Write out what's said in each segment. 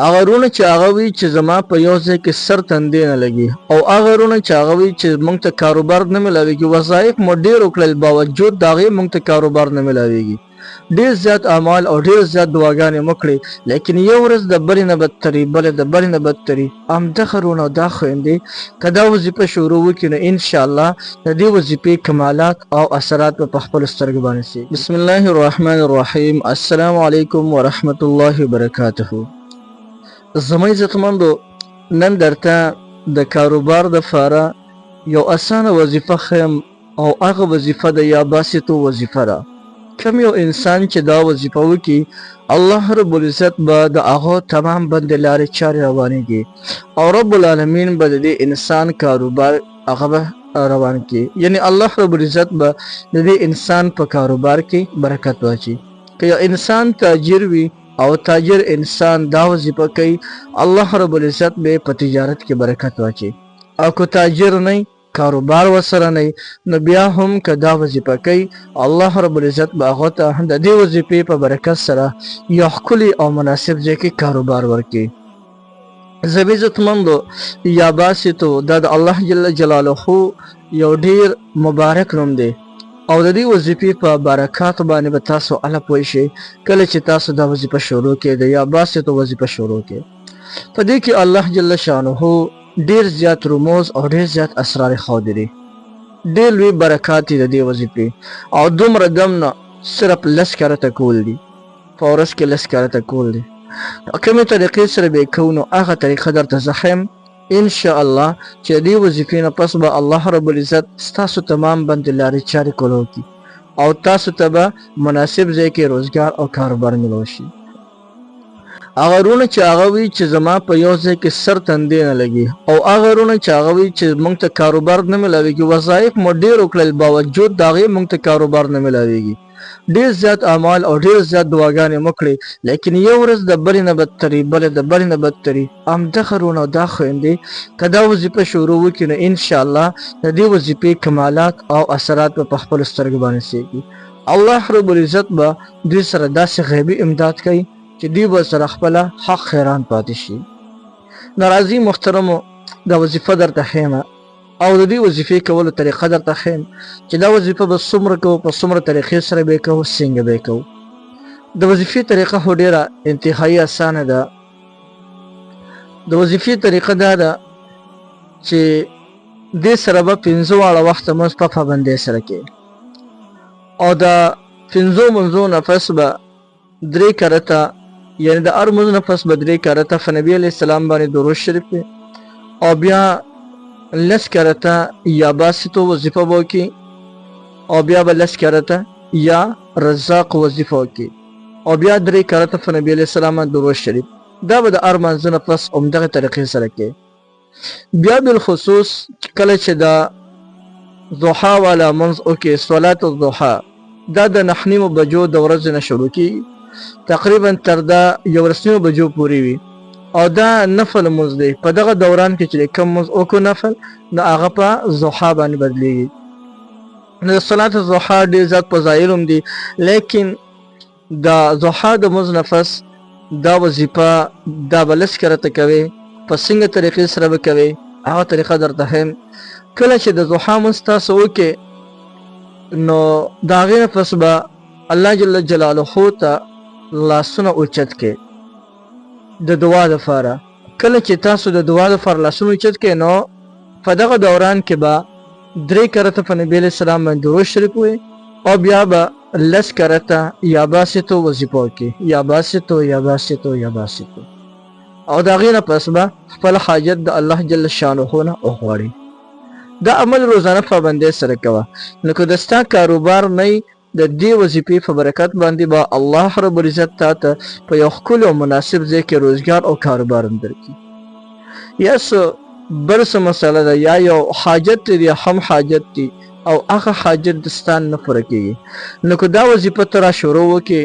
هغه رونه چې هغه وي چې زما په یو ځای کې سر تندې نه لګي، او هغه رونه چې هغه وي چې موږ ته کاروبار نه ملاویږي، وظایف مو ډیر وکړل باوجود د هغې موږ ته کاروبار نه ملاویږي، ډیر زیات اعمال او ډیر زیات دعاګانې مو کړې لیکن یو ورځ د بلې نه بدتري، بله د بلې نه بدتري. همدغه رونه او دا خویندې که دا وظیفه شروع وکړي نو انشاءالله د دې وظیفې کمالات او اثرات به په خپلو سترګو باندې سي. بسم الله الرحمن الرحیم. السلام علیکم ورحمت الله وبرکاته. زما عزتمندو، نن درته د کاروبار د فاره یو اسانه وظیفه ښیم، او هغه وظیفه د یا باسطو وظیفه ده. کوم یو انسان چې دا وظیفه وکړي، الله رب العزت به د هغه تمام بندې لارې چارې روانېږي، او رب العالمین به د دې انسان کاروبار هغه به روان کړي، یعنی الله رب العزت به د دې انسان په کاروبار کې برکت واچي. که یو انسان تاجر وي او تاجر انسان دا وظیفه کوي، الله رب العزت به په تجارت کې برکت واچي، او که تاجر نه، کاروبار ورسره نه، نو بیا هم که دا وظیفه کوي، الله رب العزت به هغه ته د دې وظیفې په برکت سره یو ښکلي او مناسب ځای کې کاروبار ورکړي. زه عزتمندو، یا باسطو دا د الله جل جلاله یو ډیر مبارک نوم دی، او د دې وظیفې په برکاتو باندې به تاسو اله پوه شئ کله چې تاسو دا وظیفه شروع کړئ، د یا باسطو وظیفه شروع کړئ. په دې کې الله جل شانه ډیر زیات رموز او ډیر زیات اسرار ښودلي دي، ډیر لوی برکات دي د دې وظیفې، او دومره دم نه صرف 10 کرته کول دي، په ورځ کې 10 کرته کول دي. کومې طریقې سره به یې کوو، نو هغه طریقه درته زه ښیم انشاءالله چې د دې وظیفې نه پس به الله رب العزت ستاسو تمام بندې لارې چارې کولو کړي، او تاسو ته به مناسب ځای کې روزګار او کاروبار ملو شي. هغه رونه چې هغه وي چې زما په یو ځای کې سر تندې نه لګي، او هغه رونه چې هغه وي چې موږ ته کاروبار نه ملاویږي، وظایف مو ډیر وکړل باوجود د هغې موږ ته کاروبار نه ملاویږي، ډیر زیات اعمال او ډیر زیات دعاګانې مو کړې لیکن یو ورځ د بلې نه بدتري، بله د بلې نه بدتري. همدغه رونه او دا خویندې که دا وظیفه شروع وکړي نو انشاءالله د دې وظیفې کمالات او اثرات به په خپلو سترګو باندې سیږي. الله رب العزت به دوی سره داسې غیبي امداد کوي چې دوی به سره خپله حق حیران پاتې شي. ناراضي محترمو، دا وظیفه درته ښیم او د دې وظیفې کولو طریقه درته ښیم چې دا وظیفه به څومره کوو، په څومره طریقې سره به یې کوو، څنګه به یې کوو. د وظیفې طریقه خو ډېره انتهایي اسانه ده. د وظیفې طریقه دا ده چې دې سره به 5 واړه وخته مونځ په پابندۍ سره کوي، او د 5 مونځو نه پس به 3 کرته، یعنی د هر مونځ نه پس به 3 کرته په نبی علیه السلام باندې درود شریف وي، او بیا 10 کرته یا باسطو وظیفه به وکړي، او بیا به 10 کرته یا رزاق وظیفه وکړي، او بیا 3 کرته په نبی علیه السلام باندې درود شریف. دا به د هر مانځه نه پس همدغه طریقې سره کوي. بیا بالخصوص کله چې د ضحا والا منځ وکړي، صلات الضحا، دا د 9:30 بجو د ورځې نه شروع کېږي، تقریبا تر دا 11:30 بجو پورې وي، او دا نفل مونځ دی. په دغه دوران کې چې کوم مونځ وکړو نفل، نو هغه په ضحا باندې بدلېږي. نو د صلات الضحا ډېر زیات فضایل هم دي، لیکن د ضحا د مونځ نه پس دا وظیفه دا به 10 کرته کوې، په څنګه طریقې سره به کوې هغه طریقه درته ښیم. کله چې د ضحا مونځ تاسو وکړئ نو د هغې نه پس به الله جل جلاله ته لاسونه اوچت کړئ د دعا دپاره. کله چې تاسو د دعا دپاره لاسونه اوچت کړئ نو په دغه دوران کې به 3 کرته په نبی علیه السلام باندې درود شریف ووایئ، او بیا به 10 کرته یا باسطو وظیفه وکړئ، یا باسطو، یا باسطو، یا باسطو، او د هغې نه پس به خپل حاجت د الله جل شانه نه وغواړي. دا عمل روزانه پابندۍ سره کوه. نو که د ستا کاروبار نه وي، د دې وظیفې په برکت باندې به الله رب العزت تا ته په یو ښکلي او مناسب ځای کې روزګار او کاروبار هم درکړي. یا څه بل څه مسله ده، یا یو حاجت دی، هم حاجت دی، او هغه حاجت د ستا نه پوره کېږي، نو که دا وظیفه ته را شروع وکړې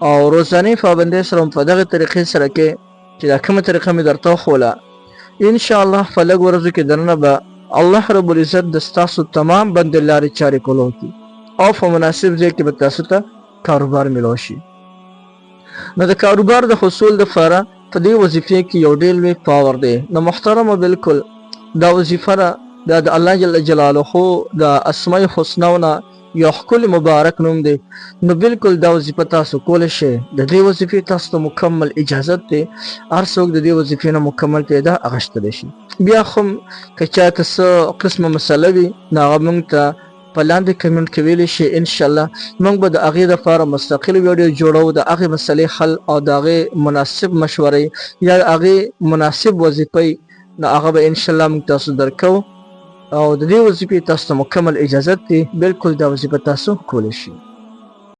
او روزانې پابندۍ سره هم په دغه طریقې سره کې چې دا کومه طریقه مې درته وښوله، انشاءالله په لږ ورځو کې دننه به الله رب العزت د ستاسو تمام بندې لارې چارې کولو کړي، او په مناسب ځای کې به تاسو ته کاروبار ملو شي. نو د کاروبار د حصول دپاره په دې وظیفې کې یو ډېر لوی پاور دی. نو محترمه بالکل دا وظیفه ده، دا د الله جل جلاله د اسماء حسنو نه یو ښکلی مبارک نوم دی. نو بالکل دا وظیفه تاسو کولی شئ، د دې وظیفې تاسو ته مکمل اجازت دی، هر څوک د دې وظیفې نه مکمل پیدا اخیستلی شي. بیا هم که چاته څه قسمه مسله وي نو هغه موږ ته په لاندې کمنټ کې ویلی شي، ان شاء الله موږ به د هغې لپاره مستقل ویډیو جوړو، د هغې مسلې حل او د هغې مناسب مشورې یا د هغې مناسب وظیفې، نو هغه به ان شاء الله موږ تاسو درکو. او د دې وظیفې تاسو ته مکمل اجازت دی، بالکل دا وظیفه تاسو کولی شئ.